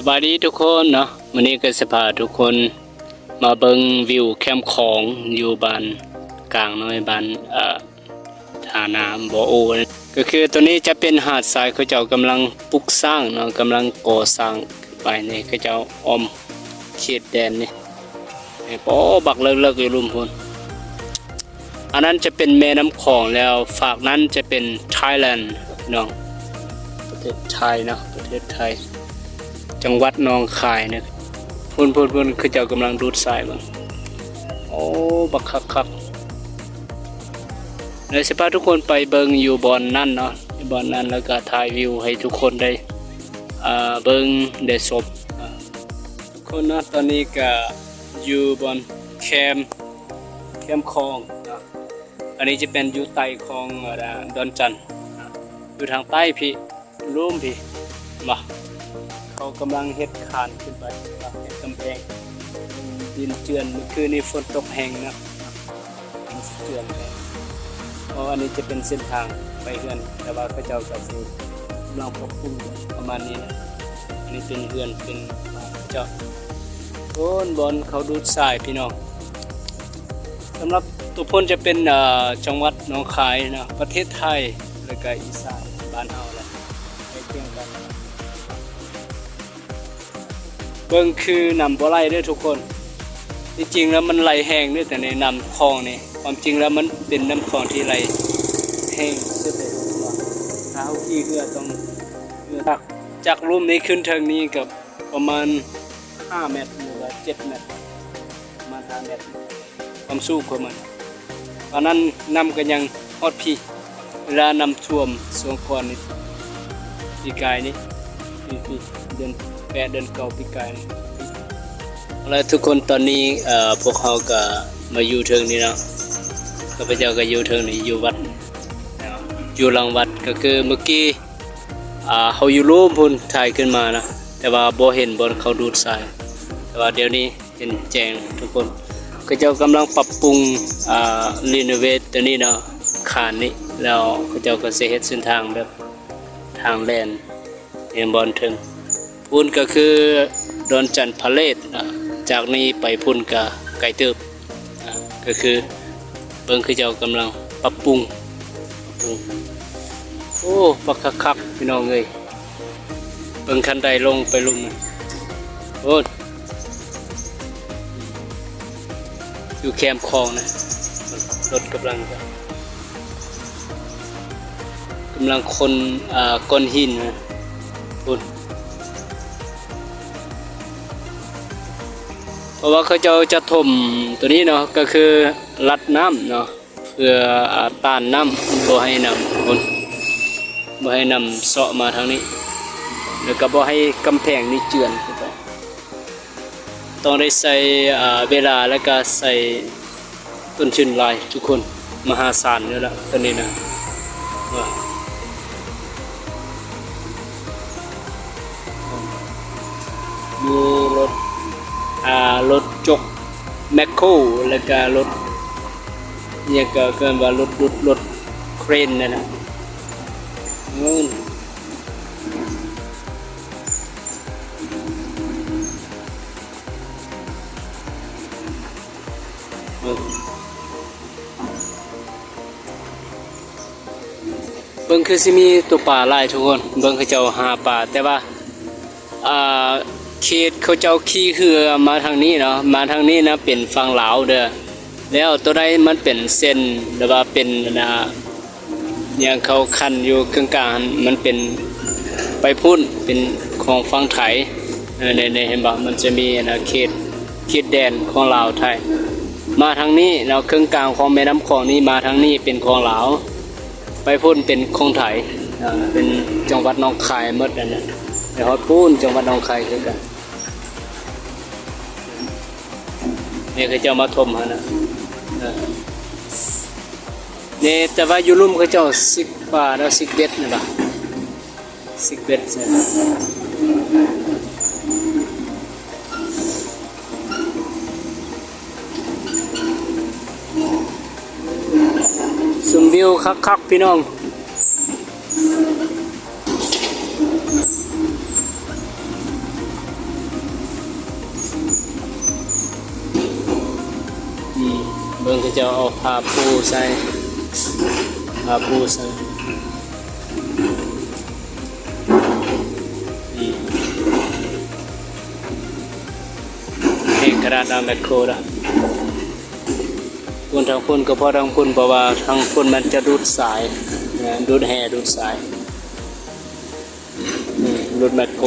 ສະບາຍດີທຸກຄົນເນາະ, ມື້ນີ້ກໍຊິພາທຸກຄົນມາເບິ່ງວິວແຄມຂອງຢູ່ບ້ານກາງນ້ອຍ ບ້ານ ເອີ ທ່ານ້ຳບໍ່ໂອ ກໍຄືໂຕນີ້ຈະເປັນຫາດຊາຍ ເຂົາເຈົ້າກຳລັງປຸກສ້າງເນາະ, ກຳລັງກໍ່ສ້າງຂຶ້ນໄປນີ້ ເຂົາເຈົ້າອ້ອມເຂດແດນນີ້. ນີ້ ໂອ້ ບັກເລິກໆ ຢູ່ລຸ່ມພຸ້ນ. ອັນນັ້ນຈະເປັນແມ່ນ້ຳຂອງ ແລ້ວຟາກນັ້ນຈະເປັນໄທແລນເນາະ, ປະເທດໄທເນາະ, ປະເທດໄທ, ຈັງຫວັດໜອງຄາຍເນາະ. ພຸ້ນໆໆ ເຂົາເຈົ້າກຳລັງດູດຊາຍເບິ່ງ. ໂອ້ ບັກຄັກໆ. ແລ້ວຊິພາທຸກຄົນໄປເບິ່ງຢູ່ບ່ອນນັ້ນເນາະ, ຢູ່ບ່ອນນັ້ນ ແລ້ວກໍຖ່າຍວິວໃຫ້ທຸກຄົນໄດ້ ເອີ ເບິ່ງໄດ້ຊົມ. ທຸກຄົນເນາະ, ຕອນນີ້ກະຢູ່ບ່ອນແຄມ ແຄມຂອງເນາະ. ອັນນີ້ຈະເປັນຢູ່ໃຕ້ຂອງ ເອີ ດອນຈັນ, ຢູ່ທາງໃຕ້ພີ້ ລຸ່ມພີ້ ເຫັນບໍ່? ເຂົາກຳລັງເຮັດຄານຂຶ້ນໄປ ເຮັດກຳແພງ ດິນເຈື່ອນ. ມື້ຄືນນີ້ຝົນຕົກແຮງນະ ເຈື່ອນແຮງ. ອໍ ອັນນີ້ຈະເປັນເສັ້ນທາງໄປເຮືອນ, ແຕ່ວ່າເຂົາເຈົ້າກໍຊິກຳລັງປັບປຸງປະມານນີ້ນະ. ອັນນີ້ເປັນເຮືອນ ເປັນບ້ານເຂົາເຈົ້າ. ໂອ້ນ ບ່ອນເຂົາດູດຊາຍພີ່ນ້ອງ. ສຳລັບຕົວພຸ້ນຈະເປັນ ເອີ ຈັງຫວັດໜອງຄາຍນະ, ປະເທດໄທ ແລ້ວກໍອີສານບ້ານເຮົາແຫຼະ ໃກ້ຄຽງກັນ. ເບິ່ງຄືນ້ຳບໍ່ໄຫຼເດີທຸກຄົນ. ທີ່ຈິງແລ້ວມັນໄຫຼແຮງເດີ, ແຕ່ໃນນ້ຳຂອງນີ້ ຄວາມຈິງແລ້ວມັນເປັນນ້ຳຂອງທີ່ໄຫຼແຮງສຸດເລີຍ. ຖ້າເຮົາຂີ່ເຮືອຕ້ອງ ຈາກ ຈາກລຸ່ມນີ້ຂຶ້ນເທິງນີ້ກໍປະມານຫ້າແມັດ ຫຼືວ່າເຈັດແມັດ ປະມານຫ້າແມັດ ຄວາມສູງຂອງມັນ. ຕອນນັ້ນນ້ຳກໍຍັງຮອດພີ້ ເວລານ້ຳຖ້ວມຊ່ວງກ່ອນນີ້ ປີກາຍນີ້ ປີ ປີເດືອນແປດ ເດືອນເກົ້າ ປີກາຍນີ້. ເອົາລະທຸກຄົນ, ຕອນນີ້ ເອີ ພວກເຮົາກໍມາຢູ່ເທິງນີ້ເນາະ, ຂ້າພະເຈົ້າກໍຢູ່ເທິງນີ້ ຢູ່ວັດເນາະ, ຢູ່ຫຼັງວັດ. ກໍຄືເມື່ອກີ້ ອ່າ ເຮົາຢູ່ລຸ່ມພຸ້ນ ຖ່າຍຂຶ້ນມານະ, ແຕ່ວ່າບໍ່ເຫັນບ່ອນເຂົາດູດຊາຍ, ແຕ່ວ່າດຽວນີ້ ເຫັນແຈ້ງທຸກຄົນ. ເຂົາເຈົ້າກຳລັງປັບປຸງ ອ່າ ຣີໂນເວດຕົວນີ້ເນາະ, ຄານນີ້, ແລ້ວເຂົາເຈົ້າກໍຊິເຮັດເສັ້ນທາງແບບທາງແລ່ນ ເຫັນບ່ອນເທິງພຸ້ນກໍຄືດອນຈັນພາເລດນະ, ຈາກນີ້ໄປພຸ້ນກໍໄກເຕີບນະ. ກໍຄືເບິ່ງເຂົາເຈົ້າກຳລັງປັບປຸງ ປັບປຸງ. ໂອ້ ບັກຄັກໆ ພີ່ນ້ອງເອີຍ. ເບິ່ງຄັນໄດລົງໄປລຸ່ມນະ. ໂອ້ ຢູ່ແຄມຂອງນະ, ລົດກຳລັງ ກຳລັງຂົນ ອ່າ ກ້ອນຫີນນະ ພຸ້ນ. ເພາະວ່າເຂົາເຈົ້າຈະຖົມຕົວນີ້ເນາະ, ກໍຄືລັດນ້ຳເນາະ. ເພື່ອ ອ່າ ຕ້ານນ້ຳ ບໍ່ໃຫ້ນ້ຳ ບໍ່ໃຫ້ນ້ຳເຊາະມາທາງນີ້ ແລ້ວກໍບໍ່ໃຫ້ກຳແພງນີ້ເຈື່ອນຂຶ້ນໄປ. ຕ້ອງໄດ້ໃຊ້ ອ່າ ເວລາ ແລ້ວກໍໃຊ້ຕົ້ນທຶນຫຼາຍທຸກຄົນ, ມະຫາສານຢູ່ລະ ຕົວນີ້ນະ. ມີລົດ ອ່າ ລົດຈົກ ແມັກໂຄ ແລ້ວກະລົດ ອີ່ຫຍັງກະເອີ້ນວ່າລົດດຸດ ລົດເຄຣນນັ້ນນະ. ອືມ ເບິ່ງຄືຊິມີຕົວປາຫຼາຍທຸກຄົນ, ເບິ່ງເຂົາເຈົ້າຫາປາ, ແຕ່ວ່າ ອ່າ ເຂດເຂົາເຈົ້າຂີ່ເຮືອມາທາງນີ້ເນາະ, ມາທາງນີ້ນະເປັນຝັ່ງລາວເດີ, ແລ້ວໂຕໃດມັນເປັນເສັ້ນ ຫຼືວ່າເປັນ ອັນນ່າ ຫຍັງເຂົາຂັ້ນຢູ່ເຄິ່ງກາງຫັ້ນ ມັນເປັນໄປພຸ້ນ ເປັນຂອງຝັ່ງໄທ. ເອີ ນີ້ ນີ້ເຫັນບໍ່? ມັນຈະມີ ອັນນ່າ ເຂດ ເຂດແດນຂອງລາວໄທ. ມາທາງນີ້ເນາະ, ເຄິ່ງກາງຂອງແມ່ນ້ຳຂອງນີ້ ມາທາງນີ້ເປັນຂອງລາວ, ໄປພຸ້ນເປັນຂອງໄທ, ເປັນຈັງຫວັດໜອງຄາຍໝົດ. ອັນນັ້ນໄປຮອດພຸ້ນ ຈັງຫວັດໜອງຄາຍຄືກັນ. ນີ້ເຂົາເຈົ້າມາຖົມຫັ້ນນະ. ເອີ ນີ້ ແຕ່ວ່າຢູ່ລຸ່ມເຂົາເຈົ້າຊິກປາແລ້ວ ຊິກເບັດແມ່ນບໍ່? ຊິກເບັດ ຊົມວິວຄັກໆ ພີ່ນ້ອງ. ເບິ່ງ ເຂົາເຈົ້າເອົາຜ້າປູໃສ່ ຜ້າປູໃສ່ ນີ້ ແຮງຂະໜາດເອົາແມັກໂຄດາ ພຸ້ນທາງພຸ້ນກໍພໍທາງພຸ້ນ ເພາະວ່າທາງພຸ້ນມັນຈະດູດສາຍ ດູດແຮ່ດູດສາຍ ອືມ ລົດແມັກໂຄ